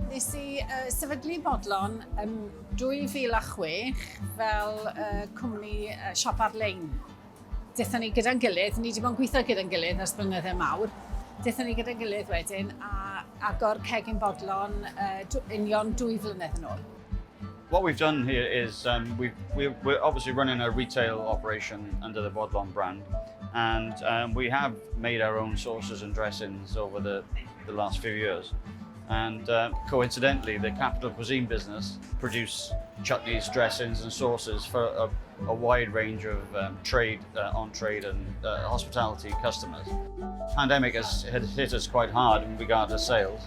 Nes i uh, sefydlu Bodlon ym 2006 fel uh, cwmni uh, siop ar-lein. Dethon ni gyda'n gilydd, ni wedi bod yn gweithio gyda'n gilydd ers blynydde mawr. Dethon ni gyda'n gilydd wedyn a agor Cegin Bodlon uh, union dwy flynedd yn ôl. What we've done here is um, we we're obviously running a retail operation under the Bodlon brand, and um, we have made our own sauces and dressings over the, the last few years. And uh, coincidentally, the Capital Cuisine business produce chutneys, dressings, and sauces for a, a wide range of um, trade, uh, on-trade and uh, hospitality customers. Pandemic has, has hit us quite hard in regard to sales,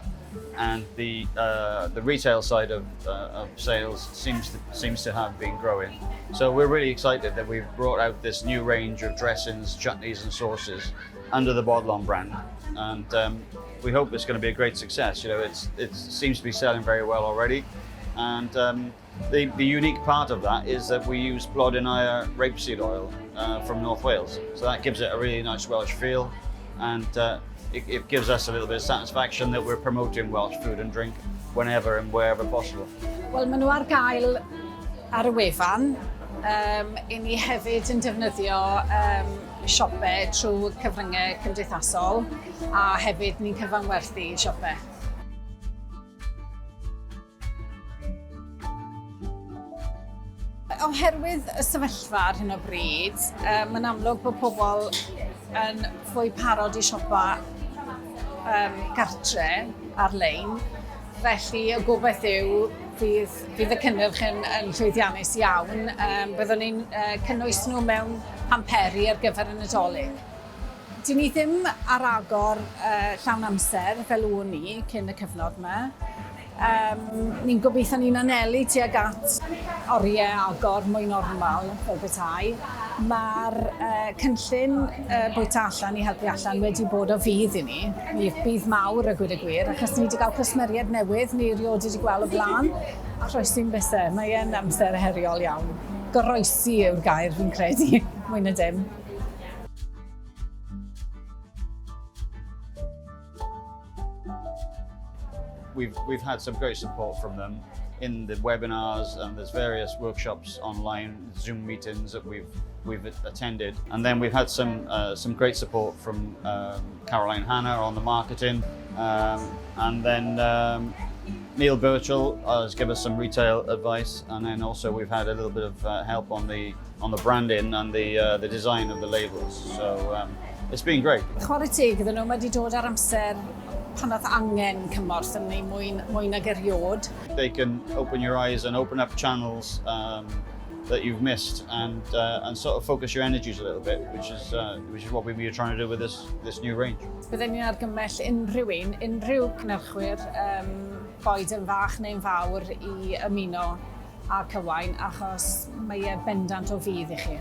and the uh, the retail side of, uh, of sales seems to, seems to have been growing. So we're really excited that we've brought out this new range of dressings, chutneys, and sauces under the Bodlon brand, and um, we hope it's going to be a great success. You know, it's it seems to be selling very well already, and um, the, the unique part of that is that we use Blodyn Aur rapeseed oil uh, from North Wales. So that gives it a really nice Welsh feel and uh, it, it gives us a little bit of satisfaction that we're promoting Welsh food and drink whenever and wherever possible. Wel, maen nhw ar gael ar y wefan. Um, I ni hefyd yn defnyddio um, siopau trwy cyfryngau cymdeithasol a hefyd ni'n cyfanwerthu siopau. Oherwydd y sefyllfa ar hyn o bryd, um, mae'n amlwg bod pobl yn fwy parod i siopa um, gartre ar-lein. Felly y gobaith yw fydd, fydd y cynnyrch yn, yn llwyddiannus iawn. Um, byddwn ni'n uh, cynnwys nhw mewn hamperi ar gyfer y Nadolig. Dyn ni ddim ar agor uh, llawn amser fel o'n ni cyn y cyfnod yma. Um, ni'n gobeithio ni'n anelu tuag at oriau agor mwy normal fel petai. Mae'r uh, cynllun uh, bwyta allan i helpu allan wedi bod o fudd i ni. Mi bydd mawr a gwyd y gwir, achos ni wedi cael cwsmeriaid newydd ni erioed wedi gweld o blaen. Croesi'n bysau, mae e'n amser heriol iawn. Goroesi yw'r gair fi'n credu, mwy na dim. We've, we've had some great support from them in the webinars and there's various workshops online, Zoom meetings that we've we've attended. And then we've had some uh, some great support from um, Caroline Hanna on the marketing, um, and then um, Neil Birchall has given us some retail advice, and then also we've had a little bit of uh, help on the on the branding and the uh, the design of the labels. So um, it's been great. Chwarae teg iddyn nhw, mae wedi dod ar amser pan oedd angen cymorth yn ni mwy, mwy nag erioed. They can open your eyes and open up channels um, that you've missed and uh, and sort of focus your energies a little bit, which is uh, which is what we were trying to do with this this new range. Bydden ni'n argymell unrhyw un, unrhyw cynhyrchwyr, um, boed yn fach neu'n fawr, i ymuno â Cywain, achos mae e bendant o fudd i chi.